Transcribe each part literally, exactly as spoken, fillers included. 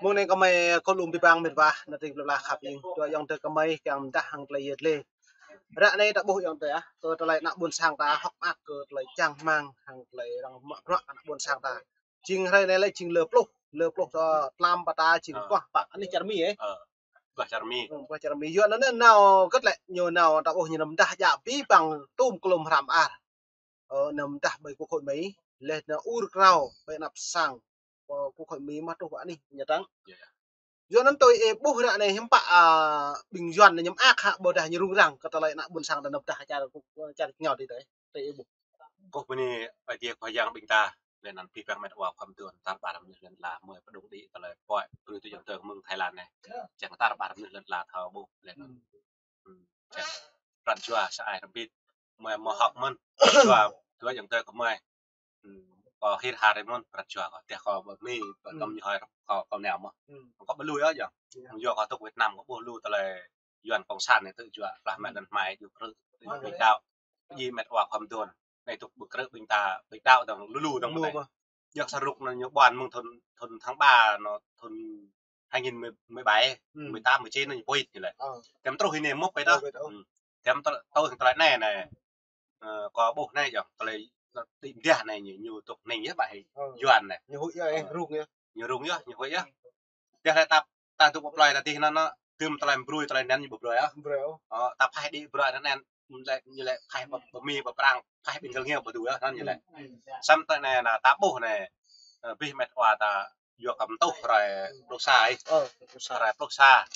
Mơ̆ng anai kơmơi kơ lŏm abih bang mĕt wa, ană tring plơi pla khăp ing. Dua ayŏng adơi kơmơi kiăng pơdah hăng tơlơi yet lĕ. Ră anai ta ƀuh ayŏng adơi ah, kơ tơlơi ană ƀôn sang ta hơ̆k mơak kơ tơlơi čang rơmang hăng tơlơi arăng mă bruă ană ƀôn sang ta. Jing hrơi anai lĕ jing lơ pluh, lơ pluh tơ tlam pă ta jing Ơ. Kuah pă anih čar Mi ơ. Ơ. Kuah čar Mi. Ơ, kuah čar Mi. Yua anŭn anai nao kơt lĕ ñu nao ta ƀuh ñu năm dah djă abih bang tum klum hrăm ar. Ơ, năm dah ƀơi quốc hội Mi, lĕ nao ur krao ƀơi anăp sang. Ơ, quốc hội Mi mă truh pă anih ñu tăng. Iya, iya. Yua anŭn tui ih ƀuh ră anai hiư̆m pă, a, ƀing Yuan anai ñu mơak hă ƀôdah ñu rŭng răng kơ tơlơi ană ƀôn sang ta năm dah čar, čar ñu tui tui. Tui ih ƀuh. Kơ bơni Ơi Adai Khua Yang ƀing ta, lĕ anŭn abih bang mĕt wa khua mơduôn tar ƀar mơnuih lŏn ala, mơi pơdŏng đĭ tơlơi pơhiăp tui ayŏng adơi mơ̆ng Thái Lan anai. Čang tar ƀar mơnuih lŏn ala thâo ƀuh, lĕ anŭn. Hmm. Čang pran jua sa ai rơbit. Mơi mơ̆ hŏk mơ̆n. Jua, jua ayŏng adơi kơmơi. Hmm. Kơ hil har mơ̆n pran jua kơ. Tơdah kơ ƀơi Mi, ƀơi kơm ñu hơi kơ, kơ nao mơ̆n. Kơ ƀu lui ôh yơh. Yua kơ tŭk Việt Nam kơ ƀuh lu tơlơi Yuan cộng sản anai tŭ jua, plah mă lŏn hmai, jua krư̆, tŭ ƀing đaŏ. Pơdjai mĕt wa khua mơduôn. Anai tŭk ƀu krư̆ ƀing ta, ƀing đaŏ dong lu lu dong mơ̆n. Yua sa rŭk anŭn ñu ƀuăn mơ̆ng thun, thun tháng ba anŭn, thun hai nghìn mười, mười bảy, mười tám, mười chín anŭn ñu pơwĭt ñu lĕ. Tơm truh anai mŭk pơ tơh. Tơm tơ-, tơl tơlơi anai anai. Ơ, kơ ƀuh anai yơh, tơlơi đĭ mơdah anai ñu, ñu tŭk ning yơh ƀă hĭ Yuan anai. Ñu huĭ yơh, rŭng yơh. Ñu rŭng yơh, ñu huĭ yơh. Tơdah lĕ ta, ta dŏ pơ plơi ta tih anŭn, tơm tơlơi brui, tơlơi anŭn ñu ƀu brui ôh. Ƀu brui ôh. Ơ, ta phaih đĭ brui anŭn, ñu lĕ, ñu lĕ phaih ƀơ, ƀơ Mi, ƀơ Prang, phaih ƀing gơl ngiao ƀu djơ̆ ôh, anŭn ñu lĕ. Samơ̆ tơlơi anai anŭn ta ƀuh anai, ơ, abih mĕt wa ta yua kơ mơtuh hrơi pluh sa ih. Ơ, pluh sa. Hrơi pluh sa.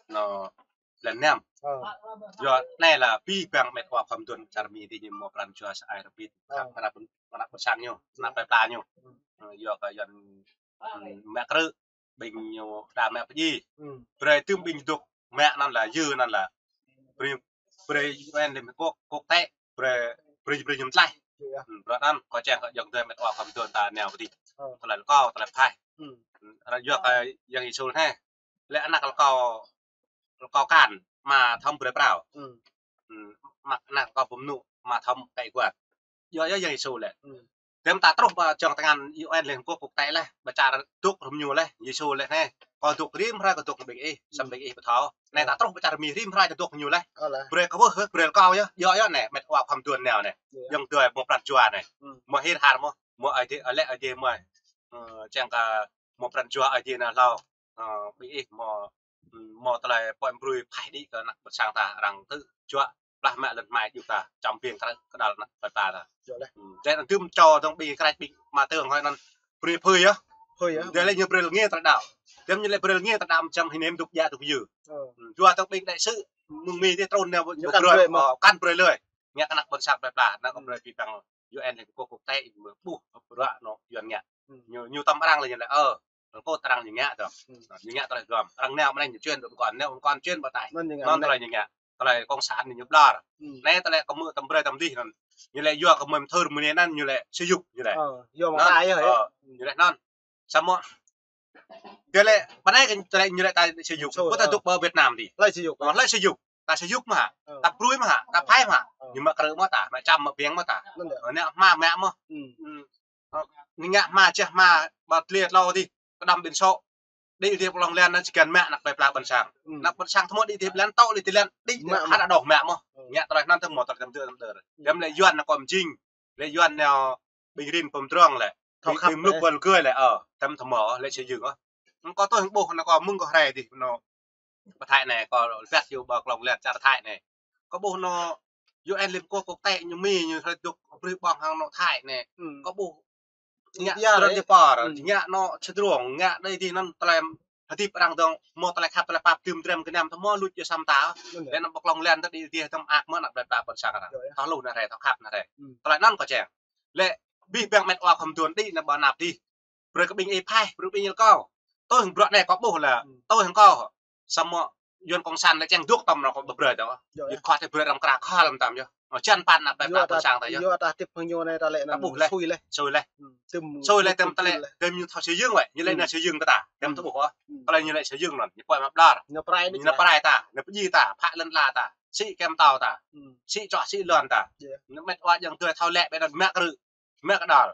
Anŭn, blan năm. Ơ. Yua anai lĕ abih bang mĕt wa khua mơduôn čar Mi tih ñu mơ̆ pran jua sa ai rơbit. Ơ. Kơ ană ƀôn, kơ ană ƀôn sang ñu, ană plơi pla ñu. Ơ, yua kơ Yuan, hmm, mă krư̆, ƀing ñu đa mă pơdjai. Brơi tơm ƀing dŏ mă anŭn lĕ, yua anŭn lĕ. Brơi, brơi U N Liên Hợp Quốc, quốc tế, brơi, brơi, brơi ñu tlaih. Hmm, bruă anŭn, kơ čang kơ ayŏng adơi mĕt wa khua mơduôn ta nao pơ tih. Ơ. Tơlơi rơkâo, tơlơi phaih. Hmm. Ră yua kơ Yang Yêsu anai. Lĕ ană rơkâo, rơkâo akan, mă thâo brơi phrâo. Hmm. Hmm, mă ană rơkâo pơmơnŭ, mă thâo pĕ guăt. Yua, yua Yang Yêsu lĕ. Hmm. Tơm ta truh ƀơi čŏng tơngan U N Liên Hợp Quốc quốc tế lĕ, ƀơi čar dŏ rĭm ñu lĕ, Yêsu lĕ anai. Kâo dŏ rĭm hrơi kâo dŏ ƀing ih, samơ̆ ƀing ih ƀu thâo. Anai ta truh ƀơi čar Mi rĭm hrơi ta dŏ ñu lĕ. Brơi kâo ƀuh, brơi rơkâo yơh, yua, yua anai, mĕt wa khua mơduôn nao anai. Ayŏng adơi mơ̆ pran jua anai. Hmm. Mơ̆ hil har mơ̆n. Mơ̆ Ơi Adai, ơ, lĕ Ơi Adai mơ̆, ơ, čang kơ mơ̆ pran jua Ơi Adai nao hlâo, ơ, ƀing ih mơ̆, mơ̆ tơlơi pơhiăp brui phaih đĭ kơ ană ƀôn sang ta arăng tŭ jua plah mă lŏn hmai djuai ta, čăm ƀing krư̆ kơđăl ană plơi pla ta. Yua lĕ. Hmm, tơdah anŭn tơm čô dong ƀing krăč ƀing mă tơng hơi anŭn brơi phơi yơh. Phơi yơh. Tơdah lĕ ñu brơi lĕ nge tơlơi đaŏ. Tơm ñu lĕ brơi lĕ nge tơlơi đaŏ mơčăm hĭ nem dŏ djă dŏ yơh. Ơ. Hmm, yua dong ƀing đại sứ mơ̆ng Mi tih trŭn nao ñu kăn brơi, brơi mơ̆. Ơ, kăn brơi lơi. Ngă kơ ană ƀôn sang plơi pla, ană kơ brơi abih bang U N Liên Hợp Quốc quốc tế mơ̆ ƀuh bruă anŭn Yuan ngă. Hmm. Ñu, ñu tơm arăng lĕ ñu lĕ, ơ, arăng kơ arăng ñu ngă dong. Hmm. Ñu ngă tơlơi gơ̆m. Arăng nao mơ̆n ñu čuen dŏ kơ anŭn, nao kơ anŭn čuen ƀă tai. Anŭn ñu ngă. Anŭn tơlơi ñu ngă. Tơlơi cộng sản ñu ƀlŏr. Hmm. Anai tơlơi kơ mơ̆ tơm brơi tơm dih anŭn. Ñu lĕ yua kơ mơ̆ thâo mơ̆ anŭn ñu lĕ sơyŭk ñu lĕ. Ơ, yua mơ̆ anŭn, tai yơh, ơ, ñu lĕ anŭn. Samơ̆ tơlơi lĕ, ƀă anai kơ tơlơi ñu lĕ ta sơyŭk. Sơyŭk, ơ. Kơ ta dŏ ƀơi Việt Nam tih. Hlơi sơyŭk, ơ, ơ, hlơi sơyŭk. Ta sơyŭk mơ̆ hă? Ơ. Ta brơi mơ̆ hă? Ta phaih mơ̆ hă? Ơ. Ñu mă krư̆ mơ̆ ta, mă čăm mă ƀiăng mơ̆ ta. Anŭn yơh. Ơ, anai hmua mă mơ̆. Hmm. Hmm. Ơ, ñu ngă hmua čeh hmua ƀă tơlơi tlâo tih. Kơđăm ƀing sŏ. Đĭ tih pơlong lĕ anŭn či găn mă ană plơi pla ƀôn sang. Hmm. Ană ƀôn sang tơmơ̆ đĭ tih blan tŏ đĭ tih lĕ đĭ mă, hă mă. Đa đôč mă mơ̆. Hmm. Ngă tơlơi anŭn tơmơ̆ tơlơi tơm tơm tơm. Hmm. Tơm lĕ Yuan anŭn kơ mơjing. Lĕ Yuan anŭn ƀing rin pơm drong lĕ. Thâo khăp ƀing mlŭk lĕ. Pơl gơi lĕ, ơ, tơm tơmơ̆ lĕ sơyŭk ôh. Kơ tui hăng ƀuh anŭn kơ mơ̆ng kơ hrơi tih anŭn. Ƀơi Thái anai, kơ lĕ yua ƀơi klŏng lĕ čar Thái anai. Kơ ƀuh anŭn U N Liên Hợp Quốc quốc tế ñu Mi ñu hlơi dŏ brơi ƀơ̆ng hăng anŭn Thái anai. Hmm. Kơ ƀuh ngă tơlơi djơ̆ pơr, ngă anŭn čơdrong, ngă đơi tih anŭn tơlơi hơdip arăng dong, mơ̆ tơlơi khăp tơlơi pap tơm drăm kơ năm tơmơ̆ luč yơh samơ̆ ta. Anŭn yơh. Lĕ anŭn ƀơi klŏng lĕ tơdih tih tơm ak mơ̆ ană plơi pla ƀôn sang arăng. Yơh, yơh. Thâo hluh anai hrơi, thâo khăp anai hrơi. Hmm. Tơlơi anŭn kơ čang. Lĕ abih bang mĕt wa khua mơduôn đĭ anŭn ƀơi anăp tih. Brơi kơ ƀing ih phaih, brơi ƀing ih rơkâo. Tui hăng bruă anai kơ ƀuh lĕ, hmm, tui hăng kơ. Samơ̆ Yuan cộng sản lĕ čang dŏ tơm anŭn kơ ƀu brơi tơ̆. Yơh, yơh. Ñu khua tih brơi arăng krah khua lăm tơm yơh. Ơ, čan păn ană plơi pla ƀôn sang ta yơh. Yua ta tip hăng ñu anai ta lĕ ta ƀuh lĕ. Sui lĕ. Sui lĕ. Hmm, tơm sui lĕ tơm tơlơi, tơm ñu thâo sơyŭk wĕ. Ñu lĕ, hmm, ană sơyŭk kơ ta. Tơm, hmm, ta ƀuh ôh. Hmm. Tơlơi ñu lĕ sơyŭk anŭn. Ñu pơhiăp mă ƀlŏr. Ñu prai, ñu prai ta. Ñu pơdjai ta. Phă lŏn ala ta. Sĭ kơm tâo ta. Hmm. Sĭ čoh sĭ lŏn ta. Yơh. Anŭn mĕt wa ayŏng adơi thâo lĕ ƀơi anŭn mă krư̆. Mă kơđăl.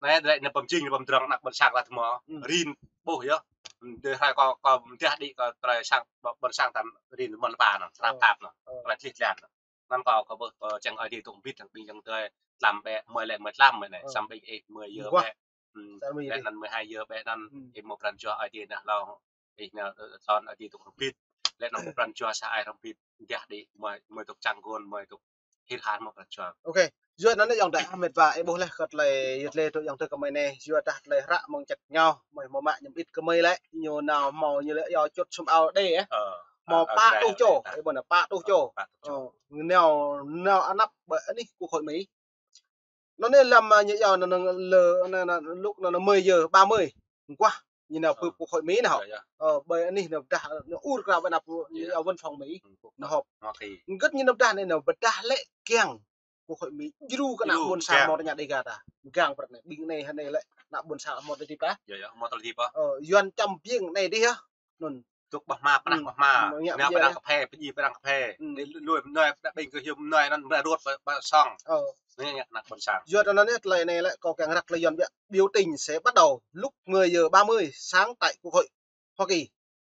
Anai, lĕ anŭn pơm jing, pơm drong ană ƀôn sang ta tơmơ̆. Hmm. Rin, ƀuh yơh. Ưm, tơdah hrơi kâo, kâo mơdah đĭ kơ tơlơi sang, ƀôn sang tam rin mơ̆n lơpa anŭn, srap tap anŭn. Tơlơi tlih tlan anŭn. Anŭn kâo, kâo ƀuh, ơ, čang Ơi Adai tŭ hơbĭt hăng ƀing ayŏng adơi tlam ƀĕ, mơi lĕ mơi tlam mơi anai, samơ̆ ƀing ih mơi yơ ƀĕ. Ưm, lĕ anŭn mơi hai yơ ƀĕ anŭn, ih mơ̆ pran jua Ơi Adai anŭn hlâo. Ih anŭn, ơ, son Ơi Adai tŭ hơbĭt. Lĕ anŭn pran jua sa ai hrŏm hơbĭt. Mơdah đĭ mơi, mơi tŭ čang gôn, mơi tŭ hil han mơ̆ pran jua. Ok. Yua anŭn yơh ayŏng adơi mĕt wa, ih ƀuh laih kơ tơlơi yơh tơlơi tŭ ayŏng adơi kơ mơi anai, yua dah tơlơi hră mơ̆ng čăt ngao, mơi hmâo mă ñăm ĭt kơ mơi lĕ, ñu nao hmâo ñu lĕ yua čut sum ao đê, ơ. Hmâo pă tuh čô, ih ƀuh anŭn pă tuh čô. Ơ, nao, nao anăp ƀơi anih quốc hội Mi. Anŭn anai lăm, ơ, ñu yua anŭn, anŭn lơ, anŭn, anŭn, lŭk anŭn, anŭn mơi yơ ba mươi. Mơguah ñu nao pơ quốc hội Mi anŭn hŏ. Ơ, ƀơi anih anŭn dah, anŭn ur krao ƀơi anăp ñu yua văn phòng Mi. Anŭn hŏ. Hơget ñu anŭn dah anai anŭn pơdah lĕ kiăng quốc hội Mi djru kơ ană ƀôn sang hmâo tơña Dega ta. Gang prăk anai, ƀing anai, anai lĕ ană ƀôn sang hmâo tơlơi hơdip ta. Hmâo tơlơi hơdip. Ơ, Yuan čăm biêng anai dih yơh. Anŭn. Tŭk ƀah hma, pơnah ƀah hma. Nao pơnah kơphê, pơdjai pơnah kơphê. Đĭ lui mơnuih, đa ƀing kơ hiư̆m mơnuih anŭn mơnuih ruăt ƀơi, ƀơi song. Anai ñu ană ƀôn sang. Yua anŭn anai tơlơi anai lĕ kâo kiăng răk tơlơi Yuan biă, biểu tình sẽ bắt đầu lúc mười giờ ba mươi sáng tại Quốc hội Hoa Kỳ,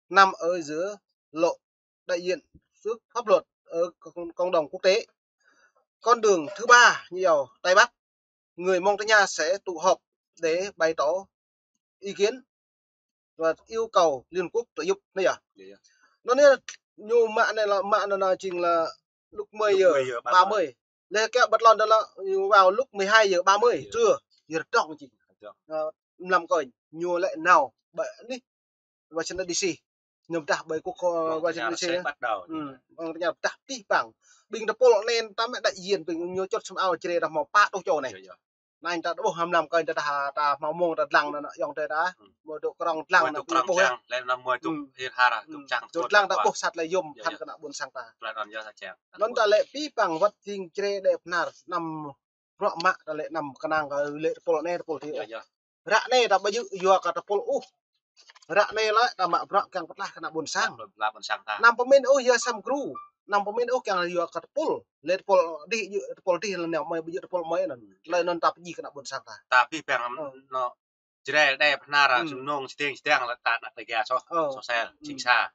nằm ở giữa Lộ đại diện trước pháp luật ở cộng, cộng đồng quốc tế. Con đường thứ ba, ñu yua Tây Bắc, người Mông Tây Nha sẽ tụ họp để bày tỏ ý kiến và yêu cầu Liên Quốc trợ giúp anai yơh. Anŭn anai ñu mă anai lĕ, mă anŭn anai jing lĕ lúc mười giờ ba mươi. Lĕ kiăng bật lon anŭn lĕ ñu vào lúc mười hai giờ ba mươi trưa. Yơh rơdŏng jing. Ơ, mlam kơ ñu lĕ nao ƀơi anih Washington D C. Ñu pơdah ƀơi quốc hội Washington D C. Ơ, ñu pơdah pih păng. Ƀing tơpul anai tam đại diện ƀing ñu čut sum ao Jrai dah hmâo pă tuh čô anai. Anai ta ƀuh hăm mlam kơ ta, ta hmâo mơ̆ng ta dlăng anŭn ayŏng adơi ta. Mơ̆ dŏ krong dlăng anŭn ƀuh yơh. Lĕ anŭn mơi tŭ hil han, tŭ čang, tŭ dlăng ta ƀuh sat lĕ yôm phăn kơ ană ƀôn sang ta. Anŭn ta lĕ pih păng wơ̆t jing Jrai đe pơnar anăm bruă mă ta lĕ anăm kơnang kơ lĕ tơpul anai tơpul dih. Ră anai ta ƀu djơ̆ yua kơ tơpul ôh. Ră anai lĕ ta mă bruă kiăng pơtlaih kơ ană ƀôn sang. Anăm pơmĭn ôh yua sem gru. Anăm pơmĭn ôh kiăng yua kơ tơpul. Lĕ tơpul dih djơ̆, tơpul dih lĕ nao mơi ƀu djơ̆ tơpul mơi anŭn. Tơlơi anŭn ta pơdjai kơ ană ƀôn sang ta. Ta pih păng anŭn Jrai đe pơnar, Jumnong, Čơdeng, Čơdeng lĕ ta ană Dega soh, soh sel, jing sa.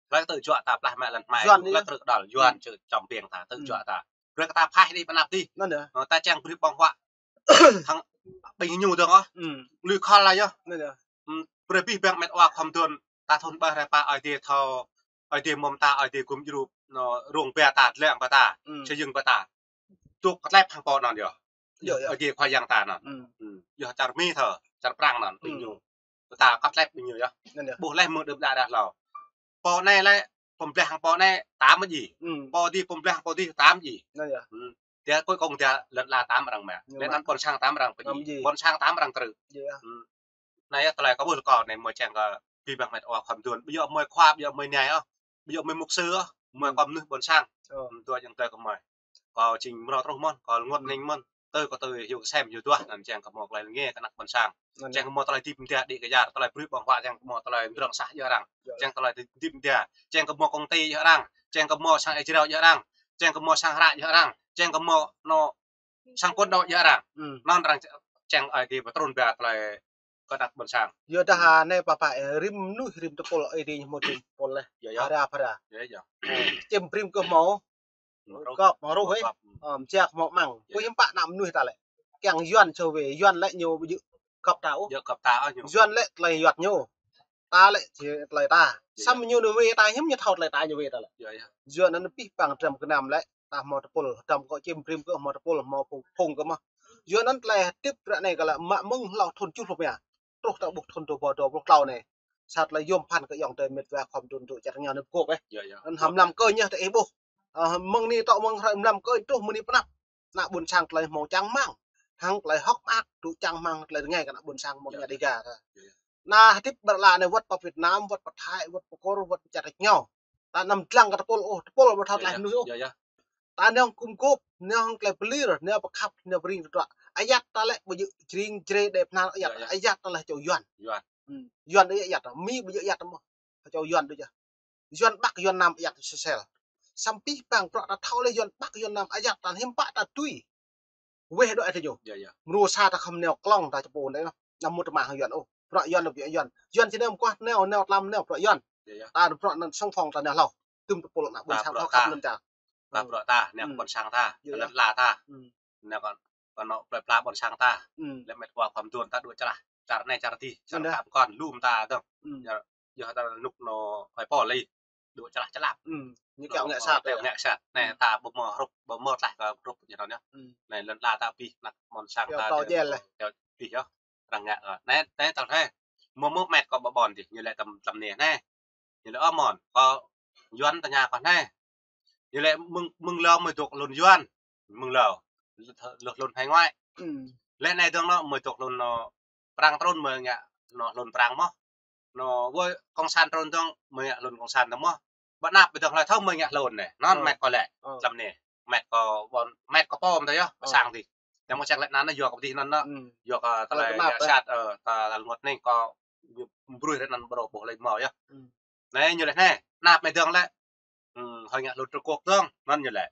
Lĕ tơjuă ta pơtlaih mă lăn hmai, lĕ tơdrŭ đal Yuan čơčăm piêng ta, tơjuă ta. Brơi kơ ta phaih đĭ pơ anăp dih. Anŭn ta čang brơi ƀơ̆ng huă hăng ƀing ñu dơ̆ng ôh. Lui khol la yơh. Brơi pih păng mĕt wa khŏm dŏn, ta thun ƀah rai pă Ơi Adai thâo, Ơi Adai mơ̆m ta, Ơi Adai gum djru, anŭn rông ƀiă ta, dlăng ƀơi ta, čơyưng ƀơi ta. Tŭk kơtlĕp hăng pô anŭn yơh. Ơi Adai Khua Yang ta anŭn. Yơh čar Mi thâo, čar Prăng anŭn, ƀing ñu. Ƀơi ta kơtlĕp ƀing ñu yơh. Ƀuh laih mơ̆ng đưm đă dah hlâo. Pô anai lĕ pơblah hăng pô anai tam mơ̆ djai. Pô dih pơblah hăng pô dih tam mơ̆ djai. Dia cuối cùng dia lŏn ala tam arăng mă. Lĕ anŭn ƀôn sang tam arăng pơdjai. Ƀôn sang tam arăng trư. Anai yơh tơlơi kâo ƀuh kơ anai mơi čang kơ pih păng mĕt wa khŏm dŏn. Ƀu djơ̆ mơi khua, ƀu djơ̆ mơi nai ôh. Ƀu djơ̆ mơi mục sư ôh. Mơi kơ mơnuih ƀôn sang. Dua ayŏng adơi kơ mơi. Kâo jing mrô truh mơ̆n, kâo rơngot hning mơ̆n. Tui kâo tui hyu kơsem hyu duah, anŭn čang kơ hmâo tơlơi rơngiă kơ ană ƀôn sang. Čang kơ hmâo tơlơi hơdip mơda đĭ kơyar, tơlơi brơi ƀơ̆ng huă, čang kơ hmâo tơlơi mdrŏng sah djơ̆ arăng. Čang tơlơi hơdip mơda. Čang kơ hmâo công ty djơ̆ arăng. Čang kơ hmâo sang ih jrao djơ̆ arăng. Čang kơ hmâo sang hră djơ̆ arăng. Čang kơ hmâo anŭn sang quân đội djơ̆ arăng. Anŭn arăng čang Ơi Adai pơtrŭn ba tơlơi kơ ană ƀôn sang. Yua dah anai pă pă, ơ, rĭm mơnuih rĭm tơpul Ơi Adai ñu hmâo rĭm tơpul laih. Phara phara. Čem brĭm kơ hmâo gŏp hmâo ruh ih. Ơ, mơjak hmâo măng. Pơhiư̆m pă ană mơnuih ta lĕ. Kiăng Yuan čô wê, Yuan lĕ ñu ƀu djơ̆ gŏp ta ôh. Yuan lĕ tơlơi Yuan ñu. Ta lĕ tơlơi ta. Samơ̆ ñu anŭn wê ta, hiư̆m ñu thâo tơlơi ta ñu wê ta lĕ. Yua anŭn pih păng dram gơnam lĕ. Ta hmâo tơpul, dram kơ čem brĭm kơ hmâo tơpul, hmâo phung, phung kơ mơ̆. Yua anŭn tơlơi hơdip ră anai kơ lĕ mă mơ̆ng hlâo thun tơjuh pluh mia. Truh ta ƀuh thun dua rơbâo dua pluh klâo anai. Sat lĕ yôm phăn kơ ayŏng adơi mĕt wa khŏm dŏn dŏ čar rơngiao anai pơgôp ih. Anŭn hăm mlam kơ ñu tơ ih ƀuh. Ơ, mơ̆ng anai tŏ mơ̆ng hrơi mlam kơ truh mơ̆ng anai pơ anăp. Ană ƀôn sang tơlơi hmâo čang rơmang. Hăng tơlơi hơ̆k mơak, dŏ čang rơmang tơlơi rơngai kơ ană ƀôn sang mơ̆ng ană Dega ta. Ană hơdip ƀơi lŏn anai wơ̆t pơ Việt Nam, wơ̆t pơ Thái, wơ̆t pơ Kur, wơ̆t pơ čar rơngiao. Ta anăm dlăng kơ tơpul ôh, tơpul ƀu thâo tơlơi mơnuih ôh. Ta nao gum gôp, nao hăng tơlơi pơlir, nao pơkhăp, nao pơring tơdruă. Ayăt ta lĕ ƀu djơ̆ jring jre đe pơnar ayăt, ayăt ta lĕ čô Yuan. Yuan đôč ayăt ta, Mi ƀu djơ̆ ayăt ta mơ̆. Čô Yuan đôč yơh. Yuan Bắc, Yuan Nam ayăt sơsel. Samơ̆ pih păng bruă ta thâo lĕ Yuan Bắc, Yuan Nam ayăt ta hiư̆m pă ta tui. Weh đôč ih tơ ñu. Mrô sa ta khŏm nao klŏng ta čơpô anai anăm mŭt tơma hăng Yuan ôh. Bruă Yuan lĕ bruă Yuan. Yuan či nao mơguah, nao, nao tlam, nao bruă Yuan. Yơh, yơh. Ta bruă anŭn song phong ta nao hlâo. Tŭm tơpul ană ƀôn sang ta hlâo khăp anŭn ta. Ta bruă ta, nao ƀôn sang ta. Lŏn la ta. Nao kơ, kơ anŏ plơi pla ƀôn sang ta. Lĕ met wa khua mơduôn ta dŏ čơlah. Čar anai čar adih. Čar kăp kŏn lŏm ta dơ̆ng. Yơh, yơh ta nuk anŏ ơi pô lĕ. Dŏ čơlah čơlap. Ñu kiăng ngă sat, kiăng ngă sat. Anai ta ƀu hmâo hrup, ƀu hmâo tlaih kơ hrup ñu anŭn yơh. Anai lŏn la ta abih, ană ƀôn sang ta dŏ abih yơh. Arăng ngă, anai, anai tal anai. Mơ̆ mơ̆ met kơ ƀôn ƀôn dih, ñu lĕ tlam, tlam anai anai. Ñu lĕ ơ mơ̆n, kơ Yuan tơña kơ anai. Ñu lĕ mơ̆ng, mơ̆ng hlâo mơ̆ dŏ hlŭn Yuan. Mơ̆ng hlâo. Lŏn, lŏn hải ngoại. Lĕ anai dơ̆ng anŏ mơ̆ dŏ hlŭn anŏ Prang trŭn mơ̆ ngă anŏ hlŭn Prang mơ̆n. Anŏ wơ̆ kông san trŭn dơ̆ng mơ̆ ngă hlŭn kông san dơ̆ng mơ̆n. Ƀu anăp ƀu dơ̆ng hlơi thâo mơ̆ ngă hlŭn anai. Anŭn met kơ lĕ. Tlam anai. Met kơ ƀôn, met kơ pô mơ̆n tơ yơh, ƀôn sang dih. Yang mơ̆ čang lĕ anŭn yơh yua kơ ƀu dih anŭn anŏ. Yua kơ tơlơi ngă sat, ơ, tơlơi luăt anai kơ ñu brui rĕ anŭn ƀrô ƀuh lĕ mơ̆ yơh. Anai ñu lĕ anai, anăp mơ̆ dơ̆ng lĕ. Hơi ngă hlŭn Trung Quốc dơ̆ng, anŭn ñu lĕ.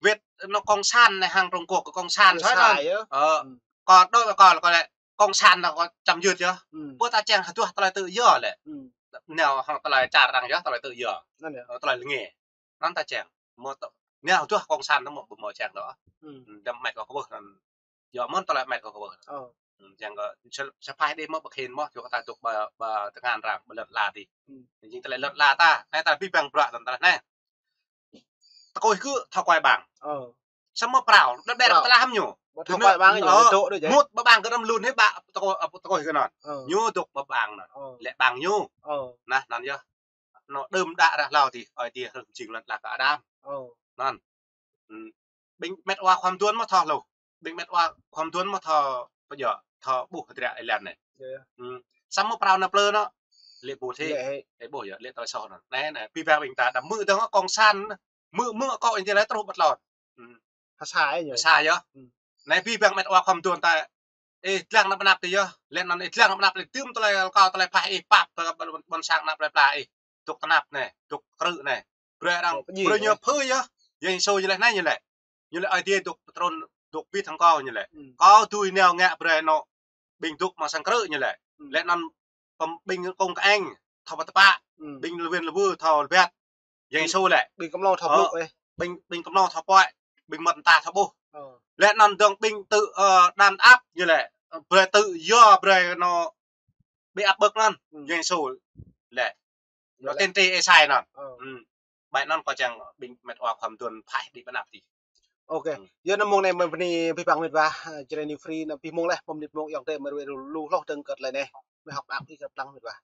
Việt anŏ kông san anai hăng Trung Quốc kơ kông san soi anŭn. Ơ, kơ đôi kơ, kơ lĕ kông san anŭn kơ chấm dứt yơh. Ƀu ta čang hơduah tơlơi tự do lĕ. Nao hăng tơlơi čar arăng yơh, tơlơi tự do. Anŭn yơh. Ơ, tơlơi lĕ ngă. Anŭn ta čang. Mơ̆ tơ, nao hơduah kông san anŭn mơ̆ ƀu hmâo čang dŏ. Dăm met kơ kơ ƀuh anŭn. Yua mơ̆n tơlơi met kơ kơ ƀuh. Ơ. Čang kơ, sa-, sa phai đĭ mơ̆ ƀu khĭn mơ̆, yua kơ ta dŏ ƀơi, ƀơi tơngan arăng, ƀơi lŏn la dih. Jing tơlơi lŏn la ta, anai ta abih bang bruă tơlơi anai. Tơkuih kơ thâo kuai ƀang. Samơ̆ prao, đơđa ră tơlah hăm ñu. Ƀu thâo kuai ƀang ñu, dŏ đôč. Mŭt ƀơi ƀang kơ anăm lun hĭ ƀă tơkuih, tơkuih kơ anŭn. Ñu dŏ ƀơi ƀang anŭn. Lĕ ƀang ñu. Nah, anŭn yơh. Anŏ đưm đă ră hlâo dih, ơi adai hrih jing lŏn la kơ Adam. Anŭn. Ƀing met wa khua mơduôn mơ̆ thâo hlâo. Ƀing met wa khua mơduôn mơ̆ thâo pơjŏ, thâo ƀuh hơdră ih lăng anai. Samơ̆ prao ană plơi anŏ. Lĕ ƀuh thê. Lĕ ƀuh yơh, lĕ tơlơi soh anŭn. Anai, anai, abih bang ƀing ta đăm mơ̆ dơ̆ng kông san. Mơ̆, mơ̆ kơ ih tơlơi truh ƀơi tlôn. Hơsa yơh. Hơsa yơh. Anai abih bang met wa khua mơduôn ta. Ih lăng anăp anăp tơ yơh. Lĕ anŭn ih lăng anăp anăp lĕ tŭm tơlơi kâo tơlơi pah ih pap kơ ƀôn, ƀôn sang anăp plơi pla ih. Dŏ tơnap anai, dŏ krư̆ anai. Brơi arăng, brơi ñu phưi yơh. Yang Yêsu ñu lĕ anai ñu lĕ. Ñu lĕ Ơi Adai dŏ pơtrŭn, dŏ bit hăng kâo ñu lĕ. Kâo dưi nao ngă brơi anŏ ƀing dŏ amăng sang krư̆ ñu lĕ. Lĕ anŭn pơm ƀing kông kơeng thâo pơtơpă. Ƀing lơwên lơwư thâo lơbet. Yang Yêsu lĕ. Ƀing kơmlô thâo blŭ ih. Ƀing, ƀing kơmlô thâo puăi. Ƀing mơmŏt mơta thâo ƀuh. Lĕ anŭn dơ̆ng ƀing tự, ơ, đàn áp ñu lĕ. Brơi tự do brơi anŏ bị áp bức anŭn. Yang Yêsu lĕ. Anŏ tiên tri Êsai anŭn. Ƀơi anŭn kâo čang ƀing met wa khua mơduôn pơhaih đĭ ƀơi anăp dih. Ôkê. Yơh anŭn mông anai mơ̆ng bơni abih bang met wa, ơ, Jrai New Free anŭn abih mông leh, pơm nit mông ayŏng adơi mơ̆ rui lu hloh dơ̆ng kơ tơlơi anai. Mơ̆ hŏk ƀă ih kơ lăng met wa.